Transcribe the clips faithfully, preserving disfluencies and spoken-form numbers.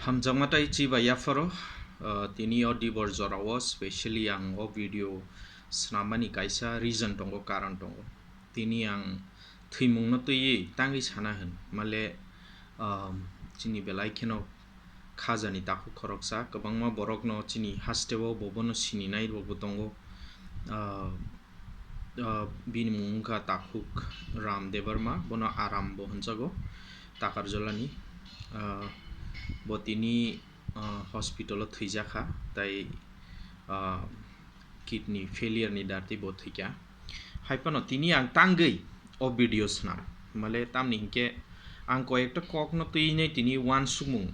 Hamjakma tei chiba yapharo, ah, tini o dibor jorao specially ang o video swnamani kaisa reason tongo, karon tongo. Tini ang thwimungno twiwi tangwi sana hwn, male, ah, chini belai kheno khajani takhuk khoroksa, kwbangma borokno chini hasteo bo bono sininai rokbo tongo. Ah, ah, bini mung wngkha takhuk Ram Debbarma, bono Aram bo hwnjago, Takarjolani. Ah, bo tini, ah, hospital-o thwijakha, tai, ah, kidney failure-ni dartwi bo thwikha. Hai phano tini ang tangwi o video swnam, male tamni hinkhe ang koyekta kokno twinai tini uansukmung,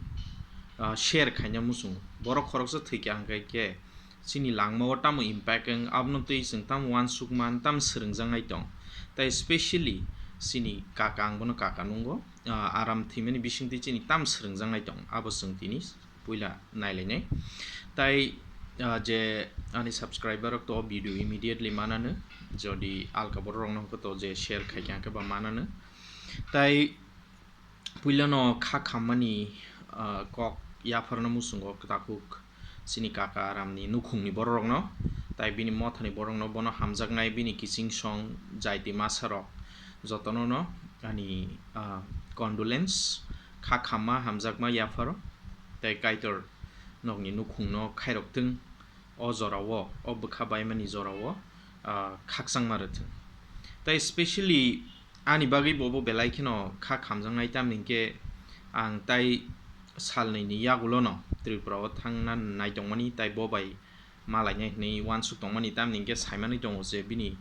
ah, share khaina muchungo. Borok khoroksa thwikha hwnkhe khe chini langmao tamo impact wng, abono twi chwng tamo uansukma, tamo swrwngjaknai tong. Tai specially chini kaka, ang bono kaka nungo, ah, Aram thwimani bisingtwi chini tamo swrwngjaknai tong, abo chwng tini puila nailainai. Tai, ah, je ani subscriber rok to video immediately manano, jodi alka borok rokno hwnkhe to je share khaikha hwnkhe ba manano. Tai puilano kha khammani, ah, kok yapharno muchungo takhuk chini kaka Aramni nukhungni bororokno, tai bini mothani borokno, bono hamjaknai bini kiching song jaiti masarok jotono no ani, ah, condolence, kha khamma hamjakma yapharo, tai Kaitor nokni nukhungno khairok thung. O jorao, o bwkha baimani jorao, ah, khakchangma rwthwng. Tai specially ani bagwi bobo belai kheno kha khamjaknai, tamni hinkhe ang tai salnwini yagulono Tripura-o thangna nai tongmani, tai bo bai malainai hwnwi uansuk tongmani, tamni hinkhe saimanwi tongo je bini,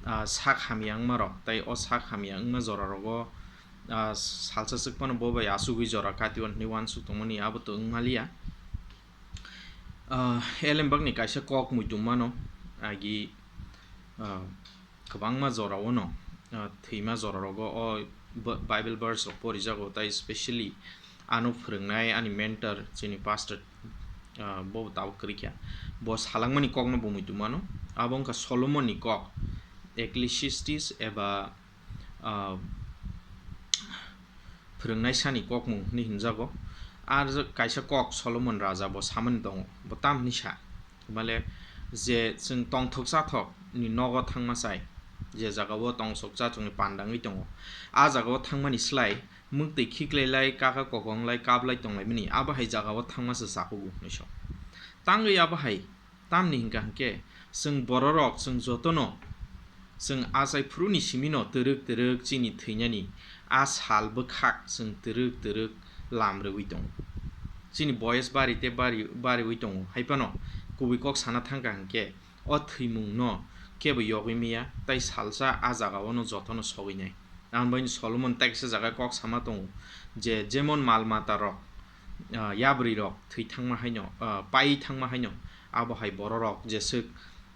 ah, sak hamya wngmarok, tai o sak hamya wngma jorarogo, ah, salsa swk phano bo bai achugwi jora kati-o hwnwi uansuk tongmani, abo to wngmaliya. Ah, elembakni kaisa kok muitum mano, agi, ah, kwbangma jorao no, ah, thwima jorarogo o Bi-, Bible verse rok porijago, tai specially ano phwrwngnai ani mentor, chini pastor, ah, bo tabuk kwrwikha. Bo salangmani kokno bo muitum mano. Abo wngkha Solomonni kok, Ecclesiastes eba, ah, phwrwngnaisani kokmung hwnwi hwnjago. Ar kaisa kok Solomon raja bo samani tongo, bo tam hwnwi sa, male, je chwng tongthok chathok ni nogo thangma chai, je jagao tongsok chathokni panda wngwi tongo, a jagao thangmani slai mwktwi khiklai lai, kaka kokong lai, kap lai tong laimani, abo hai jagao thangma se chakugo hwnwi sa. Tangwi abo hai tamni hinkha hinkhe chwng bororok, chwng jotono chwng achai phuruni simino twrwk twrwk chini thwinani a sal bwkhak chwng twrwk twrwk lam rwui tongo. Chini boyes bari tei bari, bariui tongo, hai phano kubui kok sana thangkha hinkhe o thwimungno kebo yogwi maya, tai salsa a jagao no jotono sogwi nai. Ang bai Solomon teksa jaga kok sama tongo je, jemon mal mata rok, ah, yabri rok thwi thangma haino, ah, pai thangma haino, abo hai bororok jeswk,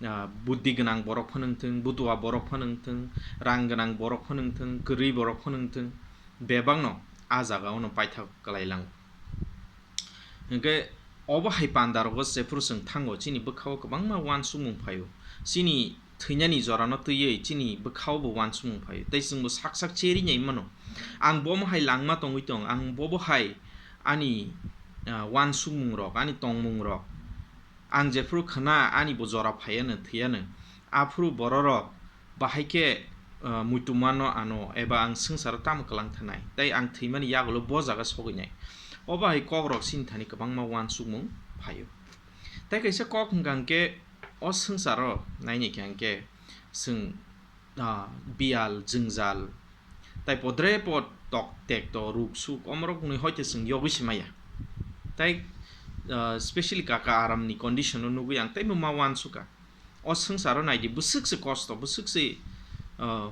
ah, buddhi gwnang borok phano wngthwng, butua borok phano wngthwng, rang gwnang borok phano wngthwng, kwrwi borok phano wngthwng, bebakno a jagao no paithak kwlai lango. Hinkhe obo hai pandarogo jephuru chwng thango, chini bwkhao kwbangma uansukmung phaio. Chini thwinani jorano twiwi chini bwkhao bo uansukmung phaio. Tei chwngbo sak sak cheri nai mano. Ang bomo hai langma tongwi tong, ang bobo hai ani, ah, uansukmungrok, ani tongmungrok. Ang jephuru khna ani bo jora phaiano, thwiyano, aphuru bororok bahai khe, ah, muitu mano ano, eba ang swngcharo tamo kwlang thanai, tei ang thwimani yagulo bo jaga sogwi nai. Obo hai kokrok chini thani kwbangma uansukmung phaio. Tei kaisa kok hwnkha hwnkhe, o swngcharo nainai kha hwnkhe, chwng, ah, biyal, jwngjal, tai podre pod tok tek to ruk suk omorok hwnwi hoite chwng yogwi se maya. Tai, ah, specially kaka Aramni condition no nugwi ang teibo ma uansukha. O swngcharo naidi, bwswk se kosto, bwswk se, ah,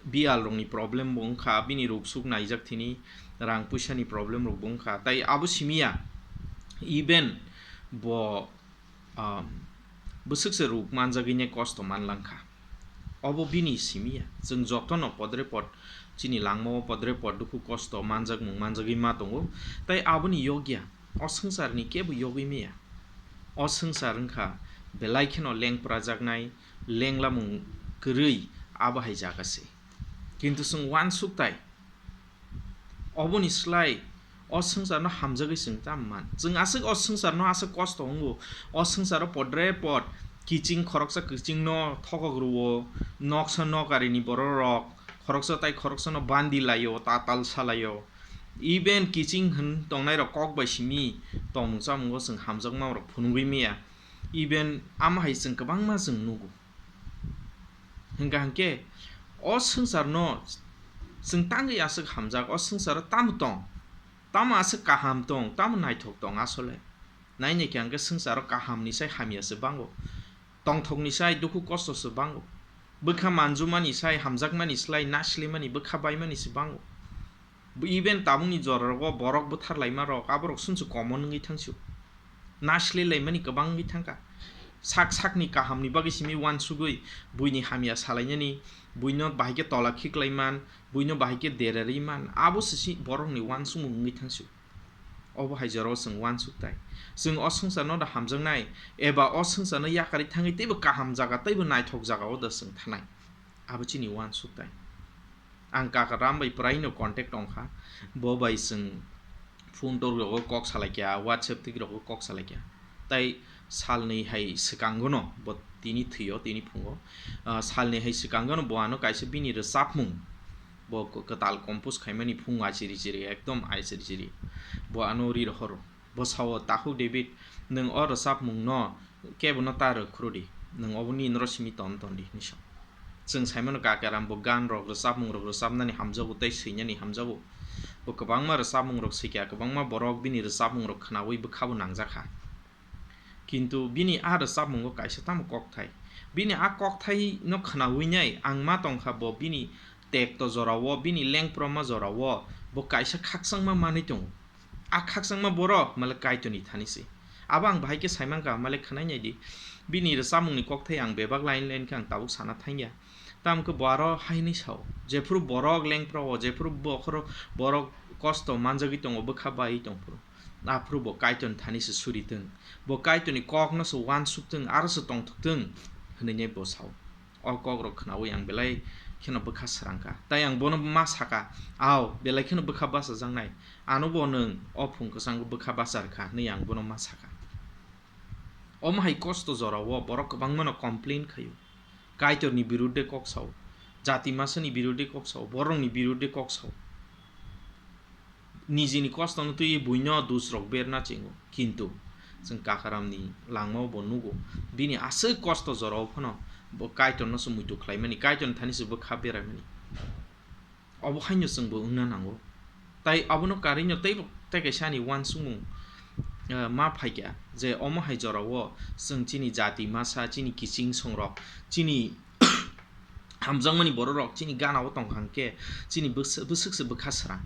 biyal rokni problem bo wngkha, bini ruk suk naijak thini rang puisa ni problem rok bo wngkha, tai abo simiya even bo, ah, bwswk se ruk manjagwi ne kosto manlangkha. Obo bini simiya, chwng jotono podre pod, chini langmao podre pod dukhu kosto manjakmung manjagwi ma tongo, tai aboni yogya o swngcharni kebo yogwi maya. O swngchar wngkha belai kheno lengprajaknai, lenglamung kwrwi abo hai jaga se. Kintu chwng uansuk tai, oboni slai O swngcharno hamjagwi chwng tamo man? Chwng aswk o swngcharno aswk kosto wngo. O swngcharo podre pod kiching khoroksa kichingno thokok rwo, noksa nokarini bororok khoroksa tai khoroksano bandi laio, tatal salaio. Even kiching hwn tongnairok kok bai simi tongmung chamungo chwng hamjakmarok phunugwi maya. Even amo hai chwng kwbangma chwng nugo. Hwnkha hwnkhe o swngcharno chwng tangwi aswk hamjak, o swngcharo tamo tong? Tamo aswk kaham tong, tamo naithok tong asole? Nainai khe hwnkhe swngcharo kahamni sai hamya se bango, tongthokni sai dukhu kosto se bango, bwkha manjumani sai hamjakmani slai naslimani bwkha baimani se bango. Even tabukni jorarok o borok bwtharlaima rok, aborok sumsu common wngwi thangsu. Nasle laimani kwbang wngwi thangkha. Sak sakni kahamni bagwi simi uansugwi buini hamya salainani, buino bahai khe tola khiklaiman, buino bahai khe derarwi man, abo se si borokni uansukmung wngwi thangsu. Obo hai jorao chwng uansuk tai. Chwng o swngcharno da hamjaknai, eba o swngcharno yakarwi thangwi teibo kaham jaga, teibo naithok jagao da chwng thanai. Abo chini uansuk tai. Ang Kaka Ram bai prai no contact tong kha. Bo bai chwng phone tor rogo kok salai kya, WhatsApp tik rogo kok salai kya. Tai salni hai swkango no bo tini thwio, tini phungo. Ah, salni hai swkango no bo ano kaisa bini rwchapmung. Bo k-, kwtal compose khaimani phung ai chiri chiri, ekdom ai chiri chiri. Bo ano ri rohoro. Bo sao, "Takhuk David, nwng o rwchapmungno kebono ta rwkhru di, nwng oboni norok simi ton ton di," hinwi sa. Chwng saimano Kaka Ram bo gan rok, rwchapmung rok rwchapnani hamjago tei swinani hamjago. Bo kwbangma rwchapmung rok swikha, kwbangma borok bini rwchapmung rok khnaui bwkhabo nangjakha. Kintu bini a rwchapmungo kaisa tamo kokthai. Bini a kokthaino khnaui nai ang ma tongkha bo bini tekto jorao, bini lengproma jorao bo kaisa khakchangma manwi tongo. A khakchangma borok malik Kaitorni thani se. Abo ang bahai khe saimankha, malik khwnai nai di. Bini rwchapmungni kokthai ang bebak line line khe ang tabuk sana thangya. Tamo khe bo aro hai hinwi sao, jephuru borok lengpra o, jephuru bokhoro borok kosto manjagwi tongo, bwkha baiwi tongphuru, aphuru bo Kaitorni thani se suri thung, bo Kaitorni kokno se uansuk thung, aro se tongthok thung, hwnwi nai bo sao. O kokrok khnaui ang belai kheno bwkha srangkha. Tai ang bono ma sakha, "Ao, belai kheno bwkha bachajaknai. Ano bo nwng o phung kwchango bwkha bacha rwkha," hwnwi ang bono ma sakha. Omo hai kosto jorao borok kwbangmano complain khaio. Kaitorni birudde kok sao, jati masani birudde kok sao, borokni birudde kok sao. Nijini kostono twiwi buino dusrok berna chingo. Kintu chwng Kakaramni langmao bo nugo, bini aswk kosto jorao phano bo Kaitorno se muitu khlaimani, Kaitorni thani se bwkha beraimani. Obo haino chwngbo wngna nango. Tai abono karino teibo tei kaisa ani uansukmung, eh, ma phaikha je omo hai jorao chwng chini jati masa, chini kiching songrok, chini hamjakmani bororok chini ganao tongkha hwnkhe chini bwswk, bwswk se bwkha srang.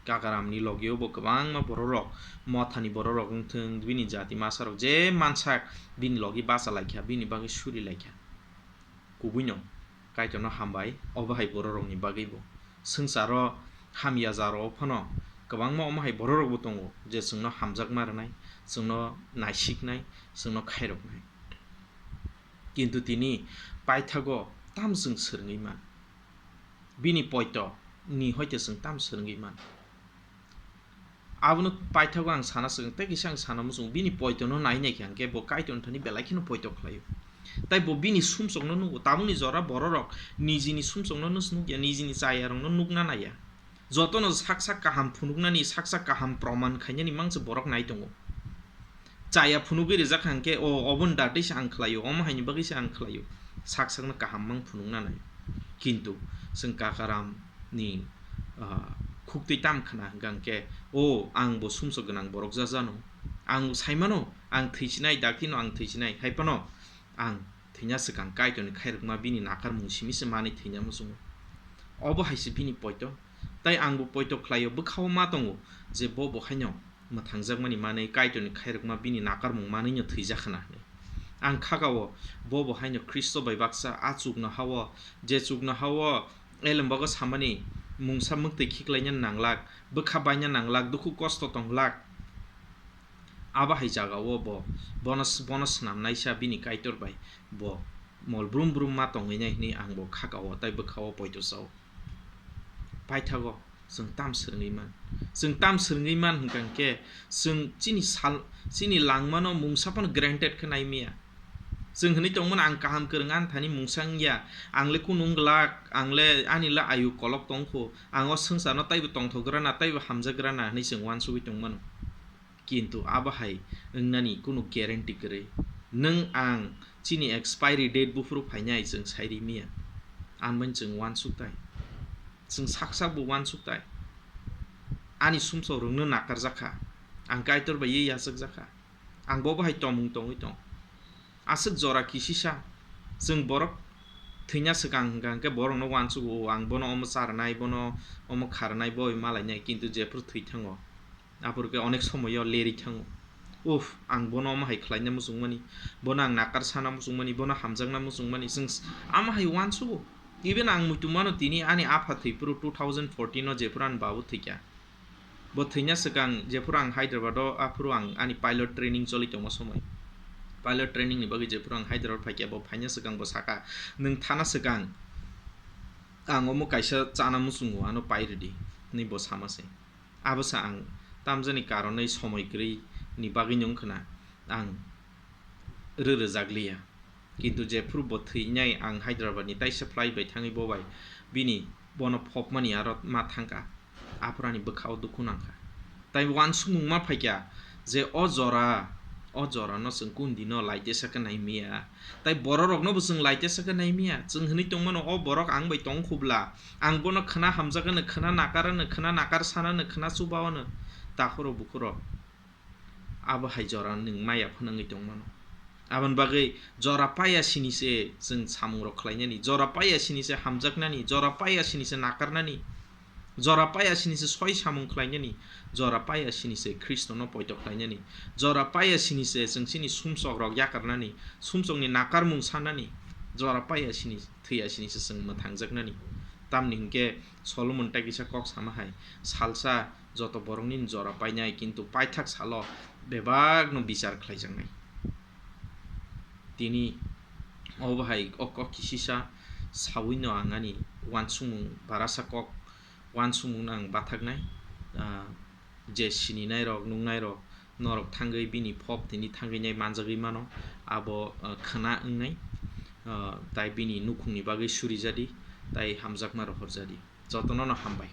Kakaramni logio bo kwbangma bororok, mothani bororok wngthwng, bini jati masarok je mansak bini logi bacha laikha, bini bagwi suri laikha. Kubuino Kaitorno hambai, obo hai bororokni bagwibo. Swngcharo hamya jaro phano kwbangma omo hai bororokbo tongo, je chwngno hamjakma rwnai, chwngno naisiknai, chwngno khairoknai. Kintu tini paithago tamo chwng swrwngwi man? Bini poito ni hoite chwng tamo swrwngwi man? Abono paithago ang sana swkang, tei kisa ang sana muchung, bini poitono nai nai khe hwnkhe bo Kaitorni thani belai kheno poito khlaio. Tai bo bini sumsokno nugo, tabukni jora bororok nijini sumsokno nus-, nukya, nijini chayarokno nukna naiya. Jotono sak sak kaham phunuknani, sak sak kaham proman khainani mangsa borok nai tongo. Chaya phunugwi rijak kha hwnkhe, "O, oboni dati se ang khlaio, omo haini bagwi se ang khlaio," sak sakno kaham mang phunukna nai. Kintu chwng Kakaramni, ah, khuktwi tam khna hwnkha hwnkhe, "O, ang bo sumsok gwnang borok jajano. Ang saimano, ang thwisinai, daktino ang thwisinai, hai phano ang thwina swkang Kaitorni khairokma bini nakarmung simi se manwi thwina muchungo." Obo hai se bini poito. Tai ang bo poito khlaio, bwkhao ma tongo je bo bo haino mwthangjakmani manwi Kaitorni khairokma bini nakarmung manwino thwijak khna hwnwi. Ang khagao bo bo haino Khristo bai baksa a chuknohao, je chuknohao elembago samani mungsa mwktwi khiklaina nanglak, bwkha baina nanglak, dukhu kosto tonglak. Abo hai jagao bo bono, bono swnamnaisa bini Kaitor bai bo mol brum brum ma tongwi nai hwnwi ang bo khagao tai bwkhao poito chao. Paithago Chwng tam swrwngwi man. Chwng tam swrwngwi man hwnkha hwnkhe chwng chini sal, chini langmano mungsa phano granted khe nai maya. Chwng hwnwi tongmano, "Ang kaham kwrwng, ani thani mungsa wngya, ang le kunu wng glak, ang le, ani le ayu kolok tong kho, ang o swngcharno taibo tongthok gra na, taibo hamjak gra na," hwnwi chwng uansugwi tongmano. Kintu abo hai wngnani kunu guarantee kwrwi. Nwng ang chini expiry date buphuru phainai chwng sai ri maya. Amoni chwng uansuk tai. Chwng sak sak bo uansuk tai. Ani sumsok rwngno nakarjak kha. Ang Kaitor bai ye yachakjak kha. Ang bo bahai tomung tongwi tong. Aswk jora kisisa chwng borok thwina swkang hwnkha hwnkhe borokno uansugo, "O, ang bono omo charwnai, bono omo kharwnai, bo oi malainai," kintu jephuru thwi thango, aphuru khe onek somoyo lerwi thango. Uff, ang bono omo hai khlaina muchungmani, bono ang nakar sana muchungmani, bono hamjakna muchungmani, chwng s-, amo hai uansugo. Even ang muitu mano tini ani apha thwiphuru two thousand fourteen o jephuru ani babu thwikha. Bo thwina swkang jephuru ang Hyderabad o, aphuru ang ani pilot training choli tongma somoi. Pilot training ni bagwi jephuru ang Hyderabad phaikha, bo phaina swkang bo saka, "Nwng thana swkang ang omo kaisa chana muchungo, ano pai rwdi," hwnwi bo sama se. Abo sa ang tamjani karonwi somoi kwrwi ni bagwi no wngkhwna ang rw rwjak liya. Kintu jephuru bo thwinai ang Hyderabad ni taisa flight bai thangwi bo bai bini bono phopmani aro ma thangkha, aphuru ani bwkha o dukhu nangkha. Tai uansukmung ma phaikha je o jora, o jora no chwng kun dino laitesa khe nai maya, tai borok rok no bo chwng laitesa khe nai maya. Chwng hwnwi tongmano, o borok ang bai tong khubla, ang bono khwna hamjak ano, khwna nakar ano, khwna nakar sana ano, khwna chuba ano, takhuro bukhuro. Abo hai jora nwng maya phano wngwi tongmano. Aboni bagwi jora paiya sini se chwng samung rok khlainani, jora paiya sini se hamjaknani, jora paiya sini se nakarnani, jora paiya sini se soi samung khlainani, jora paiya sini se Khristono poito khlainani, jora paiya sini se chwng chini sumsok rok yakarnani, sumsokni nakarmung sanani, jora paiya sini thwiya sini se chwng mwthangjaknani. Tamni hwnkhe Solomon tai kisa kok sama hai, salsa joto borok nini jora painai, kintu paithak salo bebak no bichar khlaijaknai. Tini obo hai o kok kisisa sawi no ang ani uansukmung barasa kok uansukmung no ang bathaknai, ah, je sininai rok, nungnai rok, norok thangwi bini phop tini thangwi nai manjagwi mano, abo, ah, khwna wngnai, ah, tai bini nukhungni bagwi surijadi, tai hamjakma rohorjadi. Jotono no hambai.